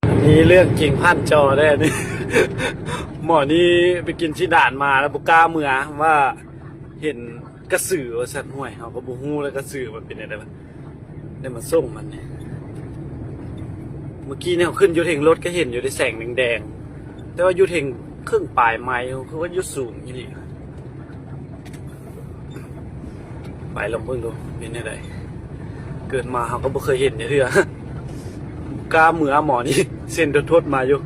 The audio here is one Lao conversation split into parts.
ອັນນີ້ເລື່ອງຈິງຜ່ານຈໍໄດ໋ ອັນນີ້ ໝໍນີ້ໄປກິນຊີ້ນດານມາແລ້ວບໍ່ກ້າເມືອ ວ່າເຫັນກະສືວ່າຊັ້ນ. ຫ້ວຍ ເຮົາກໍບໍ່ຮູ້ແລ້ວ ກະສືມັນເປັນແນວໃດວະ ໄດ້ມາສົ່ງມັນນີ້. ເມື່ອກີ້ນີ້ເຮົາຂຶ້ນຢູ່ເທິງລົດກໍເຫັນຢູ່ເດ ແສງແດງໆ ແຕ່ວ່າຢູ່ເທິງເຄິ່ງປາຍໄມ ຄືວ່າຢູ່ສູງອີ່ຫຼີ. ໄປລອງເບິ່ງດູເປັນແນວໃດ. ເກີດມາເຮົາກໍບໍ່ເຄີຍເຫັນຈັກເທື່ອ ບໍ່ກ້າເມືອ. ໝໍນີ້ເຊັນທົດໆມາຢູ່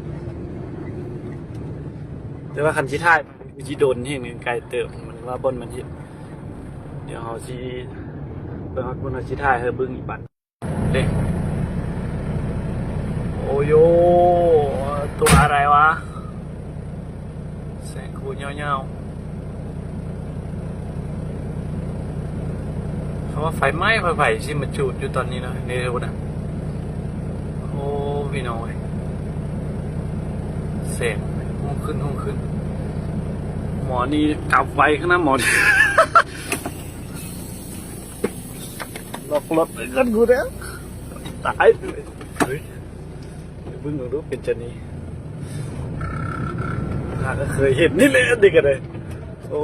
ແຕ່ວ່າຄັນຊິຖ່າຍມັນຊິດົນແຮງ ໄກເຕີບ ມັນວ່າບ່ອນມັນເຮັດ. ດຽວເຮົາຊິເບິ່ງວ່າເຮົາຊິຖ່າຍໃຫ້ເບິ່ງອີກບັດ. ເດ້ ໂອໂຍ ຕົວອະໄລວະ ແສງໂຄດຍາວໆ. ເຂົາວ່າໄຟໄໝ້ ໄຟ ໄຟຊິມາຈູດຢູ່ຕອນນີ້ເນາະ ນີ້ພຸ້ນນະ. ໂອ້ ພີ່ນ້ອງເອີຍ ແສງຮຸ່ງຂຶ້ນ ຮຸ່ງຂຶ້ນ. ໝໍນີ້ກັບໄວຂະໜາດ ໝໍນີ້. ລັອກລົດໃຫ້ກັນກູແລ້ວ ຕາຍ. ເຮີ້ຍ ເບິ່ງດູເປັນຈັ່ງນີ້ ຫາກໍເຄີຍເຫັນນີ້ແຫຼະ ນີ້ກໍໄດ້. ໂອ້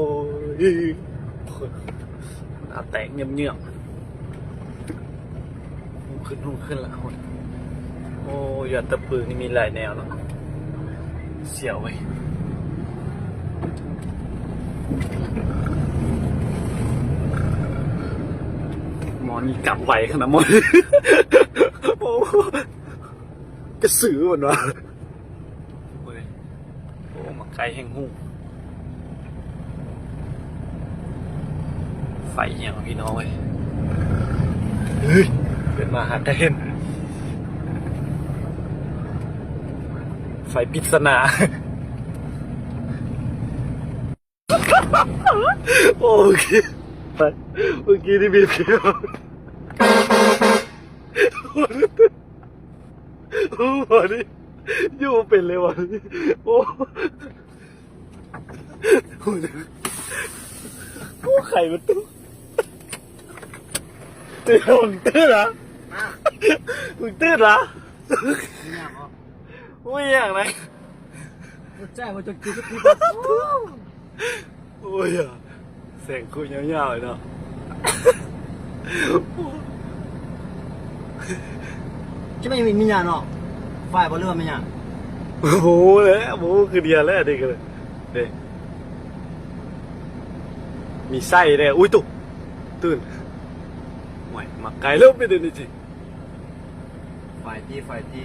ຍ ໜ້າແຕກເຫຍື້ອມໆ. ຮຸ່ງຂຶ້ນ ຮຸ່ງຂຶ້ນລະ. ໂອ້ຍ ຢອດຕະປືນີ້ມີຫຼາຍແນວເນາະ ສຽວເວີຍ. ໝໍນີ້ກັບໄວຂະໜາດ ໝໍນີ້. ໂອ້ ກະສືມັນວ່າ. ໂອ້ຍ ໂອ້ ໝາກໄກ່ແຮ່ງຫູ ໄຟອີ່ຫຍັງພີ່ນ້ອງເອີຍ. ເຮີ້ຍ ເກີດມາຫາກະເຫັນ ໄຟປິດສະໜາ. ໂອເຄ ໄປ ເມື່ອກີ້ນີ້ບີບແກ້ວ. ໂອ້ ບາດນີ້ຢູ່ບໍ່ເປັນເລີຍບາດນີ້. ໂອ້ ໂອ້ ໄຂ້ມັນຕົກ. ຕື່ນ ຕື່ນລະ ຕື່ນລະ. ໂອ້ຍ ຫຍັງນະ ຫົວໃຈມັນຈົນກິນ. ໂອ້ຍ ແສງຄຸຍາວໆເນາະ. ຈະແມ່ນມີຫຍັງເນາະ ຝ້າຍບໍ່ ຫຼືວ່າມີຫຍັງ? ບໍ່ຮູ້ແຫຼະ ບໍ່ຮູ້ຄືເດຍແຫຼະ ເດັກເດ້ ມີໄສ້ແດ່. ອຸ້ຍ ຕຸ ຕື່ນ ໂອ້ຍ ໝາກໄກ່ເລີ່ມເປັນແນວນີ້. ໄຟຕີ ໄຟຕີ.